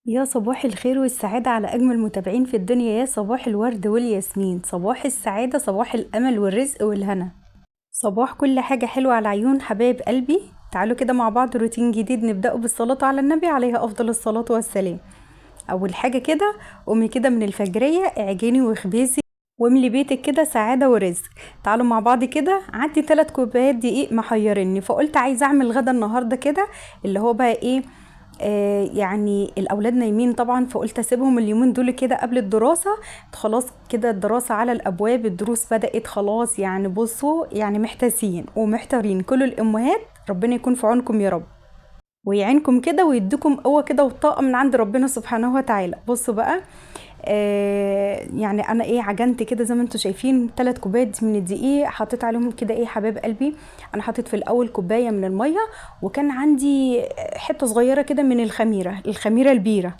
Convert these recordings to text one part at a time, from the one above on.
يا صباح الخير والسعادة على أجمل متابعين في الدنيا. يا صباح الورد والياسمين، صباح السعادة، صباح الأمل والرزق والهنا، صباح كل حاجة حلوة على عيون حبايب قلبي. تعالوا كده مع بعض روتين جديد نبدأه بالصلاة على النبي عليه أفضل الصلاة والسلام. أول حاجة كده قومي كده من الفجرية اعجني واخبزي واملي بيتك كده سعادة ورزق. تعالوا مع بعض كده، عندي 3 كوبايات دقيق محيرني، فقلت عايزة اعمل غدا النهاردة كده اللي هو بقى ايه، يعني الاولاد نايمين طبعا، فقلت اسيبهم اليومين دول كده قبل الدراسة. خلاص كده الدراسة على الابواب، الدروس بدأت خلاص، يعني بصوا يعني محتاسين ومحتارين كل الامهات. ربنا يكون في عونكم يا رب ويعينكم كده ويديكم قوة كده وطاقة من عند ربنا سبحانه وتعالى. بصوا بقى، يعني انا ايه عجنت كده زي ما انتم شايفين 3 كوبايات من الدقيق، حطيت عليهم كده ايه حبايب قلبي، انا حطيت في الاول كوباية من المية، وكان عندي حتة صغيرة كده من الخميره، الخميره البيره.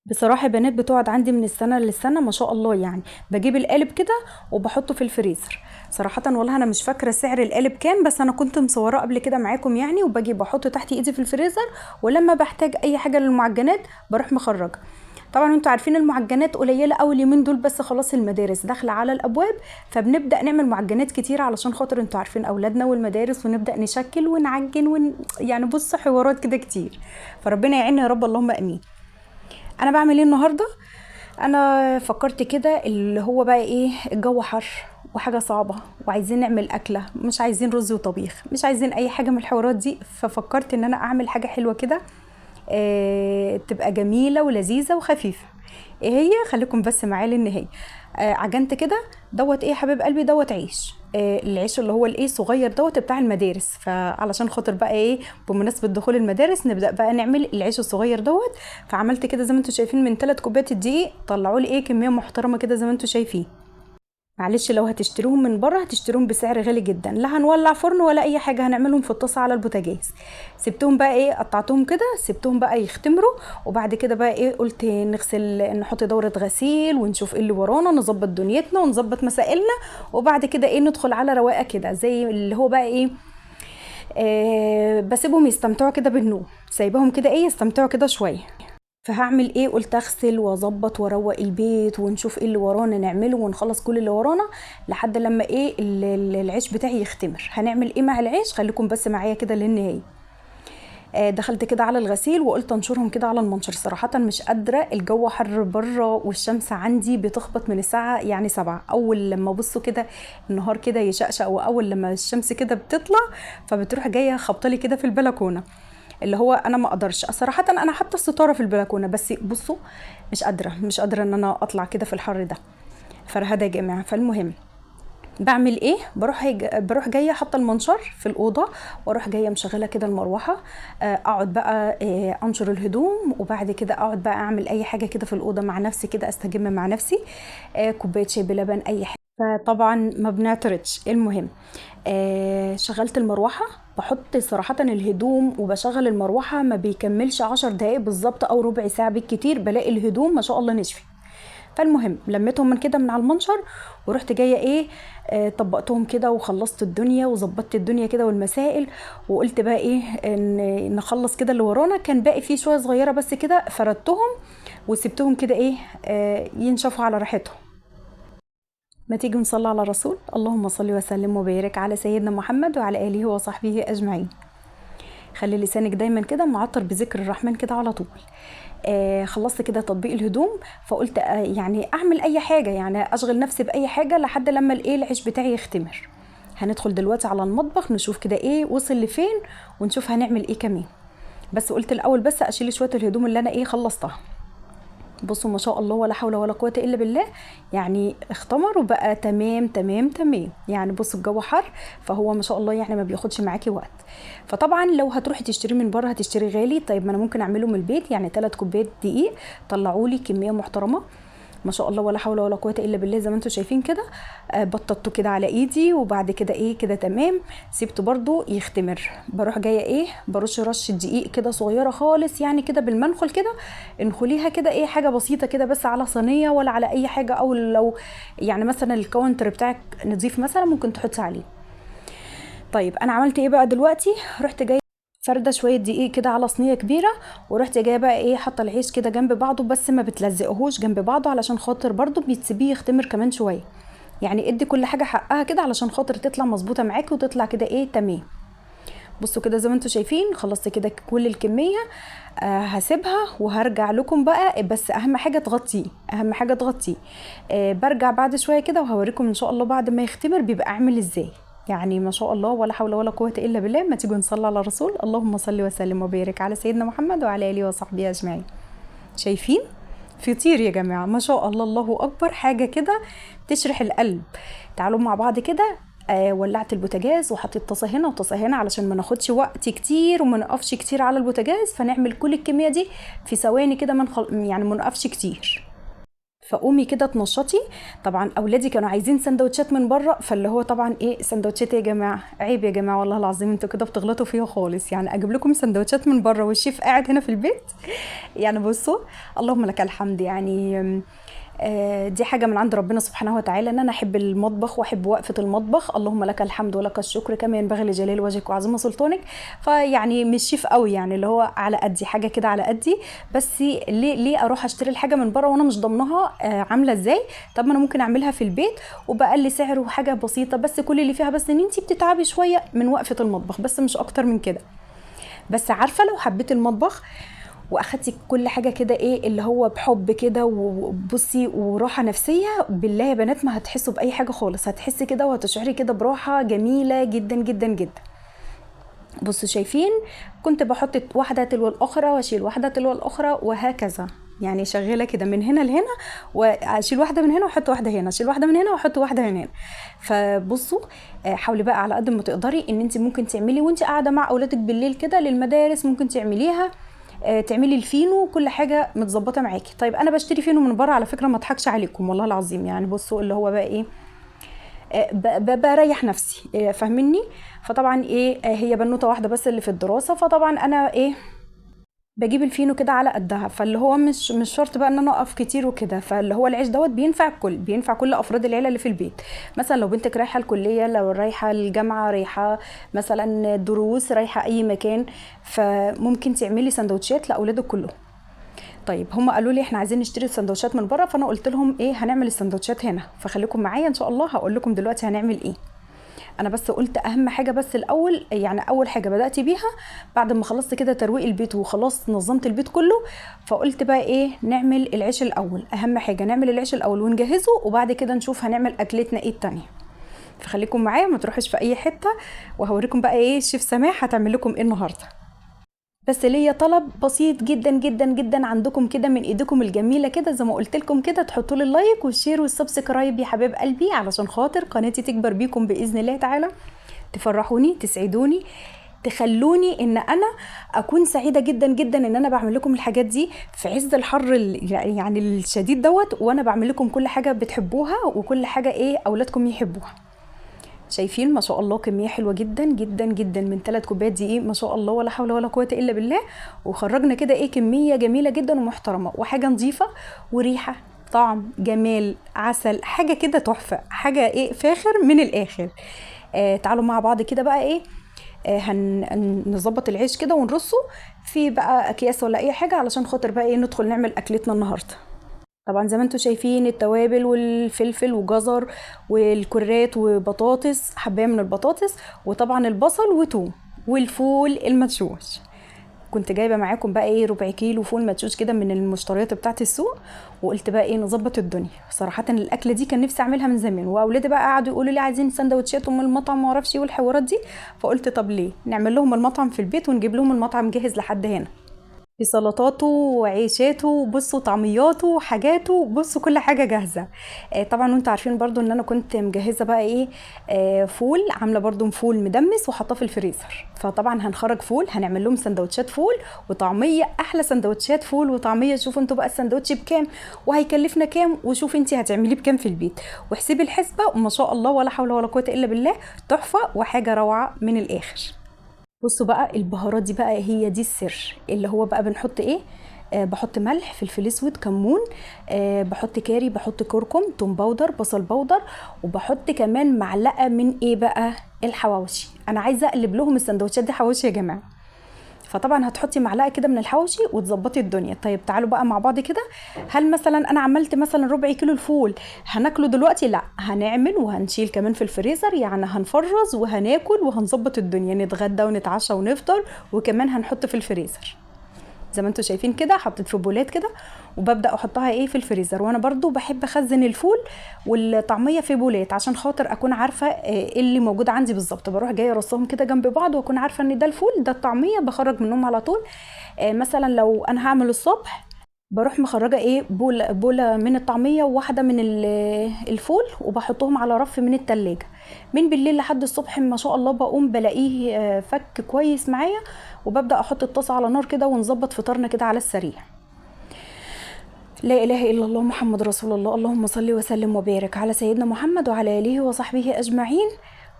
بصراحة يا بنات بتقعد عندي من السنة للسنة ما شاء الله، يعني بجيب القالب كده وبحطه في الفريزر. صراحة والله انا مش فاكره سعر القالب كام، بس انا كنت مصوراه قبل كده معاكم يعني، وباجي بحطه تحت ايدي في الفريزر، ولما بحتاج اي حاجة للمعجنات بروح مخرجه. طبعا انتوا عارفين المعجنات قليله قوي اليومين دول، بس خلاص المدارس داخله على الابواب، فبنبدا نعمل معجنات كتير علشان خاطر انتوا عارفين اولادنا والمدارس، ونبدا نشكل ونعجن يعني بصوا حوارات كده كتير، فربنا يعيننا يا رب، اللهم امين. انا بعمل ايه النهارده؟ انا فكرت كده اللي هو بقى ايه، الجو حر وحاجه صعبة وعايزين نعمل اكله، مش عايزين رز وطبيخ، مش عايزين اي حاجة من الحوارات دي، ففكرت ان انا اعمل حاجة حلوة كده، تبقى جميلة ولذيذه وخفيفة. ايه هي؟ خليكم بس معايا للنهاية. عجنت كده دوت ايه يا حبيب قلبي، دوت عيش، العيش اللي هو الايه صغير دوت بتاع المدارس، فعلشان خاطر بقى ايه بمناسبة دخول المدارس نبدا بقى نعمل العيش الصغير دوت. فعملت كده زي ما انتم شايفين من 3 كوبايات الدقيق طلعوا لي ايه كمية محترمه كده زي ما انتم شايفين. معلش لو هتشتروهم من بره هتشتروهم بسعر غالي جدا، لا هنولع فرن ولا اي حاجة، هنعملهم في الطاسه على البوتاجاز. سبتهم بقى ايه، قطعتهم كده، سبتهم بقى يختمروا، وبعد كده بقى ايه قلت نغسل، نحط دوره غسيل ونشوف ايه اللي ورانا، نظبط دنيتنا ونظبط مسائلنا، وبعد كده ايه ندخل على رواقه كده زي اللي هو بقى ايه، بسيبهم يستمتعوا كده بالنوم، سايبهم كده ايه يستمتعوا كده شوية. فهعمل ايه؟ قلت اغسل واظبط واروق البيت ونشوف ايه اللي ورانا نعمله ونخلص كل اللي ورانا لحد لما ايه العيش بتاعي يختمر. هنعمل ايه مع العيش؟ خليكم بس معايا كده للنهاية. دخلت كده على الغسيل وقلت انشرهم كده على المنشر. صراحة مش قادرة، الجو حر بره والشمس عندي بتخبط من الساعة يعني 7، اول لما بصوا كده النهار كده يشقشق، واول لما الشمس كده بتطلع فبتروح جاية خبطلي كده في البلكونه، اللي هو انا ما اقدرش صراحة. انا حاطه الستارة في البلكونه بس بصوا مش قادرة، مش قادرة ان انا اطلع كده في الحر ده، فرهده يا جماعة. فالمهم بعمل ايه؟ بروح جاية حاطه المنشر في الاوضة، واروح جاية مشغله كده المروحة، اقعد بقى، انشر الهدوم، وبعد كده اقعد بقى اعمل اي حاجة كده في الاوضة مع نفسي كده، استجم مع نفسي، كوباية شاي بلبن اي حاجة، فطبعا ما بنعترضش. المهم، شغلت المروحة، بحط صراحة الهدوم وبشغل المروحة، ما بيكملش 10 دقايق بالظبط او ربع ساعة بالكتير، بلاقي الهدوم ما شاء الله نشفت. فالمهم لميتهم من كده من على المنشر، ورحت جاية ايه، طبقتهم كده وخلصت الدنيا وظبطت الدنيا كده والمسائل، وقلت بقى ايه ان نخلص كده اللي ورانا. كان باقي فيه شوية صغيرة بس كده، فردتهم وسبتهم كده ايه، ينشفوا على راحتهم. ما تيجي نصلي على الرسول، اللهم صل وسلم وبارك على سيدنا محمد وعلى آله وصحبه أجمعين. خلي لسانك دايما كده معطر بذكر الرحمن كده على طول. خلصت كده تطبيق الهدوم، فقلت، يعني اعمل اي حاجة، يعني اشغل نفسي باي حاجة لحد لما الايه العيش بتاعي يختمر. هندخل دلوقتي على المطبخ نشوف كده ايه وصل لفين، ونشوف هنعمل ايه كمان. بس قلت الاول بس اشيل شوية الهدوم اللي انا ايه خلصتها. بصوا ما شاء الله ولا حول ولا قوة إلا بالله، يعني اختمر وبقى تمام تمام تمام. يعني بصوا الجو حر، فهو ما شاء الله يعني ما بياخدش معاكي وقت. فطبعا لو هتروحي تشتري من بره هتشتري غالي، طيب ما انا ممكن اعمله من البيت. يعني 3 كوبايات دقيق طلعوا لي كمية محترمة ما شاء الله ولا حول ولا قوة إلا بالله زي ما انتم شايفين كده. بططته كده على ايدي، وبعد كده ايه كده تمام، سيبته برضو يختمر. بروح جاية ايه برش رشه دقيق كده صغيرة خالص، يعني كده بالمنخل كده انخليها كده ايه حاجة بسيطة كده بس على صينية ولا على اي حاجة، او لو يعني مثلا الكاونتر بتاعك نظيف مثلا ممكن تحطي عليه. طيب انا عملت ايه بقى دلوقتي؟ رحت جاية فرده شوية دقيق كده على صينية كبيرة، ورحت جاية بقى ايه حاطه العيش كده جنب بعضه، بس ما بتلزقهوش جنب بعضه علشان خاطر برضو بتسيبيه يختمر كمان شوية، يعني ادي كل حاجة حقها كده علشان خاطر تطلع مظبوطة معاكي وتطلع كده ايه تمام. بصوا كده زي ما انتم شايفين خلصت كده كل الكمية. هسيبها وهرجع لكم بقى، بس اهم حاجة تغطيه، اهم حاجة تغطيه. برجع بعد شوية كده وهوريكم ان شاء الله بعد ما يختمر بيبقى عامل ازاي. يعني ما شاء الله ولا حول ولا قوة الا بالله. ما تيجوا نصلي على الرسول، اللهم صل وسلم وبارك على سيدنا محمد وعلى اله وصحبه اجمعين. شايفين فطير يا جماعة، ما شاء الله الله اكبر، حاجة كده تشرح القلب. تعالوا مع بعض كده. ولعت البوتاجاز وحطيت طاسه هنا وطاسه هنا علشان ما ناخدش وقت كتير وما نقفش كتير على البوتاجاز، فنعمل كل الكمية دي في ثواني كده، يعني ما نقفش كتير. فقومي كده تنشطي. طبعا اولادي كانوا عايزين سندوتشات من بره، فاللي هو طبعا ايه سندوتشات يا جماعة، عيب يا جماعة والله العظيم انتوا كده بتغلطوا فيها خالص، يعني اجيب لكم سندوتشات من بره والشيف قاعد هنا في البيت. يعني بصوا اللهم لك الحمد، يعني دي حاجة من عند ربنا سبحانه وتعالى ان انا احب المطبخ واحب وقفه المطبخ. اللهم لك الحمد ولك الشكر كما ينبغي لجلال وجهك وعظيم سلطانك. فيعني مش شيف قوي، يعني اللي هو على قدي، حاجة كده على قدي. بس ليه اروح اشتري الحاجة من بره وانا مش ضامناها عامله ازاي؟ طب ما انا ممكن اعملها في البيت وبقل سعر وحاجه بسيطة، بس كل اللي فيها بس ان انتي بتتعبي شوية من وقفه المطبخ، بس مش اكتر من كده. بس عارفه لو حبيتي المطبخ واخدتي كل حاجة كده ايه اللي هو بحب كده وبصي وراحة نفسية، بالله يا بنات ما هتحسوا باي حاجة خالص، هتحسي كده وهتشعري كده براحة جميلة جدا جدا جدا. بصوا شايفين كنت بحط واحدة تلو الاخرى واشيل واحدة تلو الاخرى وهكذا، يعني شغالة كده من هنا لهنا، واشيل واحدة من هنا واحط واحدة هنا، اشيل واحدة من هنا واحط واحدة هنا. فبصوا حاولي بقى على قد ما تقدري ان انت ممكن تعملي وانت قاعدة مع اولادك بالليل كده للمدارس، ممكن تعمليها، تعملي الفينو، كل حاجة متظبطه معاكي. طيب انا بشتري فينو من بره على فكرة، ما اضحكش عليكم والله العظيم، يعني بصوا اللي هو بقى ايه بريح نفسي، فاهميني؟ فطبعا ايه هي بنوته واحدة بس اللي في الدراسة، فطبعا انا ايه بجيب الفينو كده على قدها، فاللي هو مش شرط بقى ان انا اقف كتير وكده. فاللي هو العيش دوت بينفع الكل، بينفع كل افراد العيلة اللي في البيت. مثلا لو بنتك رايحة الكلية، لو رايحة الجامعة، رايحة مثلا دروس، رايحة اي مكان، فممكن تعملي سندوتشات لاولادك كلهم. طيب هم قالوا لي احنا عايزين نشتري سندوتشات من بره، فانا قلت لهم ايه هنعمل السندوتشات هنا، فخليكم معايا ان شاء الله هقول لكم دلوقتي هنعمل ايه. انا بس قلت اهم حاجة بس الاول، يعني اول حاجة بدات بيها بعد ما خلصت كده ترويق البيت وخلاص نظمت البيت كله، فقلت بقى ايه نعمل العيش الاول، اهم حاجة نعمل العيش الاول ونجهزه، وبعد كده نشوف هنعمل اكلتنا ايه التانية. فخليكم معايا ما تروحوش في اي حتة، وهوريكم بقى ايه الشيف سماح هتعمل لكم ايه النهارده. بس ليا طلب بسيط جدا جدا جدا عندكم كده من ايدكم الجميلة كده، زي ما قلت لكم كده تحطوا لي ال like وال share وال subscribe يا حبايب قلبي، علشان خاطر قناتي تكبر بيكم باذن الله تعالى، تفرحوني تسعدوني تخلوني ان انا اكون سعيدة جدا جدا ان انا بعمل لكم الحاجات دي في عز الحر يعني الشديد دوت، وانا بعمل لكم كل حاجة بتحبوها وكل حاجة ايه اولادكم يحبوها. شايفين ما شاء الله كمية حلوة جدا جدا جدا من 3 كوبايات دقيق، ما شاء الله ولا حول ولا قوة الا بالله، وخرجنا كده ايه كمية جميلة جدا ومحترمه وحاجه نظيفة وريحه طعم جمال عسل، حاجة كده تحفة، حاجة ايه فاخر من الاخر. تعالوا مع بعض كده بقى ايه هنظبط العيش كده ونرصه في بقى اكياس ولا اي حاجة علشان خاطر بقى ايه ندخل نعمل اكلتنا النهارده. طبعا زي ما انتم شايفين التوابل والفلفل وجزر والكرات وبطاطس، حبايه من البطاطس، وطبعا البصل وتوم والفول المدشوش. كنت جايبه معاكم بقى ايه ربع كيلو فول مدشوش كده من المشتريات بتاعه السوق، وقلت بقى ايه نظبط الدنيا. صراحة الاكلة دي كان نفسي اعملها من زمان، واولادي بقى قعدوا يقولوا لي عايزين سندوتشات من المطعم ما اعرفش ايه والحوارات دي، فقلت طب ليه نعمل لهم المطعم في البيت ونجيب لهم المطعم جاهز لحد هنا، بسلطاته وعيشاته بصوا طعمياته وحاجاته، بصوا كل حاجة جاهزة. طبعا وانتوا عارفين برضو ان انا كنت مجهزة بقى ايه فول، عامله برضو فول مدمس وحطاه في الفريزر، فطبعا هنخرج فول، هنعمل لهم سندوتشات فول وطعميه، احلى سندوتشات فول وطعميه. شوفوا انتوا بقى السندوتش بكام وهيكلفنا كام، وشوفوا انت هتعمليه بكام في البيت، واحسبي الحسبة، وما شاء الله ولا حول ولا قوة الا بالله، تحفة وحاجه روعه من الاخر. بصوا بقى البهارات دي بقى هي دي السر، اللي هو بقى بنحط ايه، بحط ملح، فلفل اسود، كمون، بحط كاري، بحط كركم، توم powder، بصل powder، وبحط كمان معلقه من ايه بقى الحواوشي. انا عايزه اقلب لهم السندوتشات دي حواوشي يا جماعة. فطبعا هتحطي معلقه كده من الحواوشي وتظبطي الدنيا. طيب تعالوا بقى مع بعض كده، هل مثلا انا عملت مثلا ربع كيلو الفول هناكله دلوقتي؟ لا، هنعمل وهنشيل كمان في الفريزر، يعني هنفرز وهناكل وهنظبط الدنيا، نتغدى ونتعشى ونفطر، وكمان هنحط في الفريزر زي ما انتم شايفين كده. حطيت في بولات كده وببدا احطها ايه في الفريزر. وانا برضو بحب اخزن الفول والطعميه في بولات عشان خاطر اكون عارفه ايه اللي موجود عندي بالظبط. بروح جاية رصهم كده جنب بعض واكون عارفه ان ده الفول ده الطعمية، بخرج منهم على طول. مثلا لو انا هعمل الصبح بروح مخرجه ايه بوله من الطعمية وواحدة من الفول، وبحطهم على رف من التلاجة من بالليل لحد الصبح. ما شاء الله بقوم بلاقيه فك كويس معايا، وببدا احط الطاسه على نار كده ونظبط فطارنا كده على السريع. لا اله الا الله محمد رسول الله، اللهم صل وسلم وبارك على سيدنا محمد وعلى اله وصحبه اجمعين.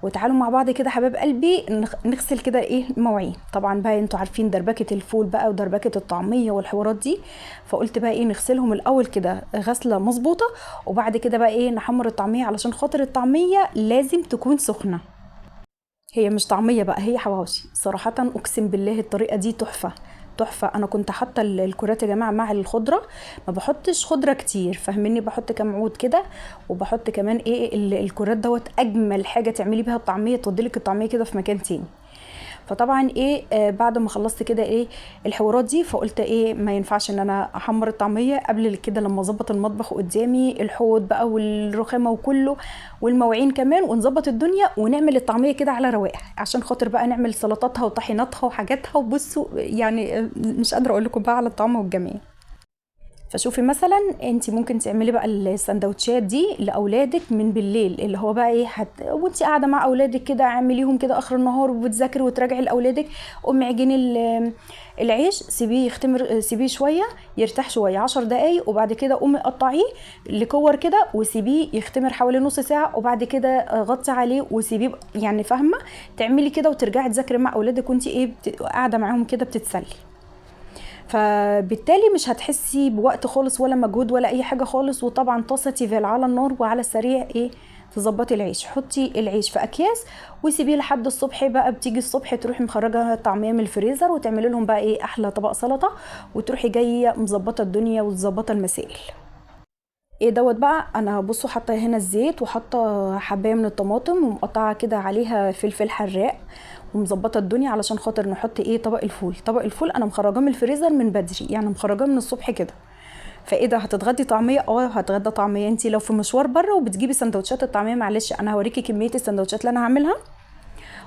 وتعالوا مع بعض كده حبايب قلبي نغسل كده ايه المواعين. طبعا بقى انتوا عارفين دربكه الفول بقى ودربكه الطعمية والحوارات دي، فقلت بقى ايه نغسلهم الاول كده غسله مظبوطة، وبعد كده بقى ايه نحمر الطعمية، علشان خاطر الطعمية لازم تكون سخنة. هي مش طعميه بقى، هي حواوشي. صراحة اقسم بالله الطريقة دي تحفة تحفة. انا كنت حاطه الكرات يا جماعة مع الخضرة، ما بحطش خضرة كتير فاهميني، بحط كام عود كده، وبحط كمان ايه الكرات دوت. اجمل حاجة تعملي بيها الطعمية، توديلك الطعمية كده في مكان تاني. فطبعا ايه بعد ما خلصت كده ايه الحوارات دي، فقلت ايه ما ينفعش ان انا احمر الطعمية قبل كده لما اظبط المطبخ قدامي، الحوض بقى والرخامه وكله والمواعين كمان، ونظبط الدنيا ونعمل الطعمية كده على رواقه، عشان خاطر بقى نعمل سلطاتها وطحيناتها وحاجاتها. وبصوا يعني مش قادرة اقول لكم بقى على الطعم والجمال. فشوفي مثلا انت ممكن تعملي بقى السندوتشات دي لاولادك من بالليل، اللي هو بقى ايه وانت قاعدة مع اولادك كده اعمليهم كده اخر النهار وبتذاكري وتراجعي لاولادك. قومي عجيني العيش، سيبيه يختمر، سيبيه شوية يرتاح شوية 10 دقايق، وبعد كده قومي قطعية لكور كده وسيبيه يختمر حوالي نص ساعة، وبعد كده غطي عليه وسيبيه، يعني فاهمه، تعملي كده وترجعي تذاكري مع اولادك وانت ايه قاعدة معاهم كده بتتسلي. فبالتالي مش هتحسي بوقت خالص ولا مجهود ولا اي حاجة خالص. وطبعا طاسه تيفال على النار وعلى السريع ايه تظبطي العيش، حطي العيش في اكياس وسيبيه لحد الصبح بقى. بتيجي الصبح تروحي مخرجه الطعمية من الفريزر وتعملي لهم بقى ايه احلى طبق سلطة، وتروحي جاية مظبطه الدنيا وتظبطه المسائل. ايه دوت بقى، انا بصوا حاطه هنا الزيت وحاطه حبايه من الطماطم ومقطعه كده عليها فلفل حراق ومظبطه الدنيا علشان خاطر نحط ايه طبق الفول. طبق الفول انا مخرجاه من الفريزر من بدري، يعني مخرجاه من الصبح كده. فايه ده، هتتغدي طعميه؟ هتغدى طعميه. انت لو في مشوار بره وبتجيبي سندوتشات الطعمية، معلش انا هوريكي كمية السندوتشات اللي انا هعملها.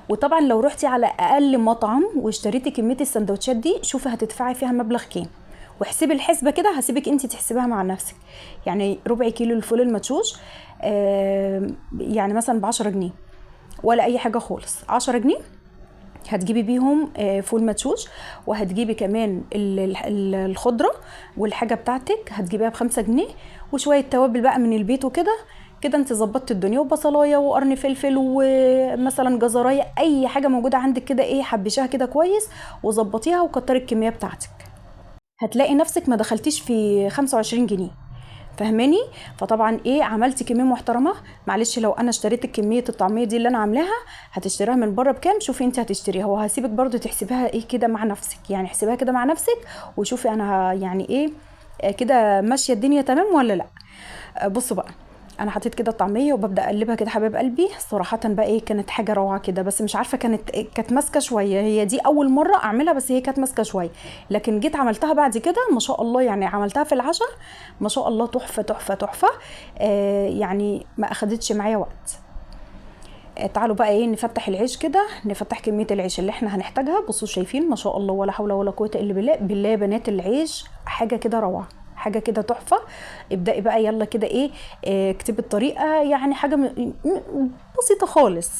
وطبعا لو رحتي على اقل مطعم واشتريتي كمية السندوتشات دي، شوفي هتدفعي فيها مبلغ كام، واحسبي الحسبة كده، هسيبك انت تحسبيها مع نفسك. يعني ربع كيلو الفول المدشوش يعني مثلا ب10 جنيه ولا اي حاجة خالص، 10 جنيه هتجيبي بيهم فول مدشوش، وهتجيبي كمان الخضرة والحاجة بتاعتك هتجيبيها ب5 جنيه، وشوية توابل بقى من البيت وكده كده انت ظبطتي الدنيا، وبصلايه وقرن فلفل ومثلا جزرايه، اي حاجة موجودة عندك كده ايه حبشيها كده كويس وظبطيها وكتري الكمية بتاعتك. هتلاقي نفسك ما دخلتيش في 25 جنيه، فاهماني؟ فطبعا ايه عملتي كمية محترمه. معلش لو انا اشتريت الكمية الطعمية دي اللي انا عاملاها، هتشتريها من بره بكام؟ شوفي انت هتشتريها، وهسيبك برضو تحسبيها ايه كده مع نفسك، يعني احسبيها كده مع نفسك وشوفي انا يعني ايه كده ماشية الدنيا تمام ولا لا. بصوا بقى، انا حطيت كده الطعمية وببدا اقلبها كده حبايب قلبي. صراحة بقى ايه كانت حاجة روعه كده، بس مش عارفه كانت ماسكه شوية، هي دي اول مرة اعملها، بس هي كانت ماسكه شوية، لكن جيت عملتها بعد كده ما شاء الله، يعني عملتها في العشاء ما شاء الله تحفة تحفة تحفة. يعني ما اخدتش معايا وقت. تعالوا بقى ايه نفتح العيش كده، نفتح كمية العيش اللي احنا هنحتاجها. بصوا شايفين ما شاء الله ولا حول ولا قوة الا بالله، بالله يا بنات العيش حاجة كده روعه، حاجة كده تحفة. ابدأي بقى يلا كده ايه، اكتبي الطريقة، يعني حاجة بسيطة خالص.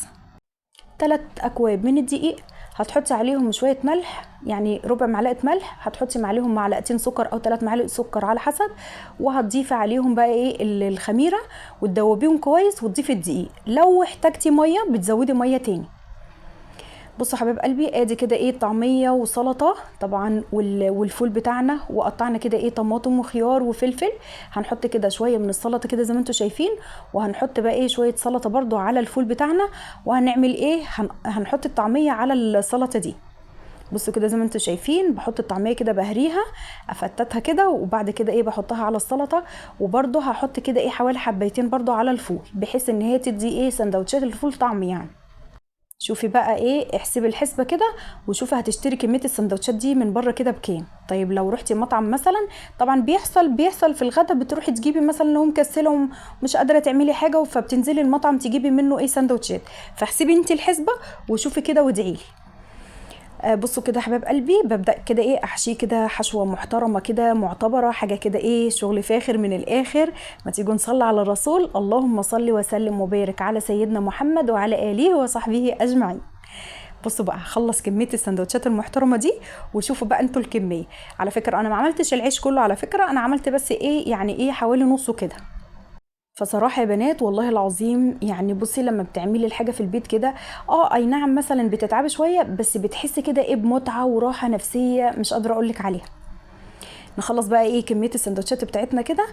3 اكواب من الدقيق، هتحطي عليهم شوية ملح، يعني ربع معلقه ملح، هتحطي عليهم معلقتين سكر او 3 معالق سكر على حسب، وهتضيفي عليهم بقى ايه الخميره وتدوبيهم كويس وتضيفي الدقيق. لو احتاجتي مية بتزودي مية تاني. بصوا حبايب قلبي، ادي كده ايه طعميه وسلطة طبعا والفول بتاعنا، وقطعنا كده ايه طماطم وخيار وفلفل. هنحط كده شوية من السلطة كده زي ما انتم شايفين، وهنحط بقى ايه شوية سلطة برضو على الفول بتاعنا. وهنعمل ايه، هنحط الطعمية على السلطة دي. بصوا كده زي ما انتم شايفين بحط الطعمية كده بهريها افتتها كده، وبعد كده ايه بحطها على السلطة، وبرده هحط كده ايه حوالي حبيتين برده على الفول، بحيث ان هي تدي ايه سندوتشات الفول طعم يعني. شوفي بقى ايه، احسبي الحسبة كده وشوفي هتشتري كمية السندوتشات دي من بره كده بكام. طيب لو رحتي مطعم مثلا، طبعا بيحصل في الغدا بتروحي تجيبي مثلا لو مكسله ومش قادرة تعملي حاجة، فبتنزلي المطعم تجيبي منه ايه سندوتشات. فاحسبي انت الحسبة وشوفي كده وادعيلي. بصوا كده حبايب قلبي، ببدأ كده ايه احشيه كده حشوة محترمة كده معتبرة، حاجة كده ايه شغل فاخر من الاخر. ما تيجوا نصلي على الرسول، اللهم صل وسلم وبارك على سيدنا محمد وعلى آله وصحبه اجمعين. بصوا بقى هخلص كمية السندوتشات المحترمة دي، وشوفوا بقى انتوا الكمية. على فكرة انا ما عملتش العيش كله، على فكرة انا عملت بس ايه يعني ايه حوالي نصه كده. فصراحة يا بنات والله العظيم يعني بصي لما بتعملي الحاجة في البيت كده، اي نعم مثلا بتتعبي شوية، بس بتحسي كده ايه بمتعة وراحة نفسية مش قادرة اقولك عليها. نخلص بقى ايه كمية السندوتشات بتاعتنا كده،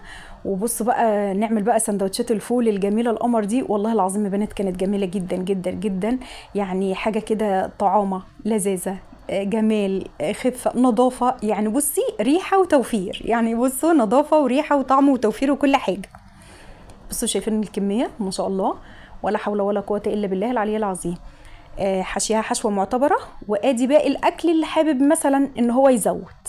وبصوا بقى نعمل بقى سندوتشات الفول الجميلة القمر دي. والله العظيم يا بنات كانت جميلة جدا جدا جدا، يعني حاجة كده طعامة لذاذة، جمال، خفة، نظافة، يعني بصي ريحة وتوفير، يعني بصوا نظافة وريحة وطعم وتوفير وكل حاجة. بصوا شايفين الكمية ما شاء الله، ولا حول ولا قوة إلا بالله العلي العظيم. حشيها حشوة معتبرة، وادي باقي الأكل اللي حابب مثلا إن هو يزود.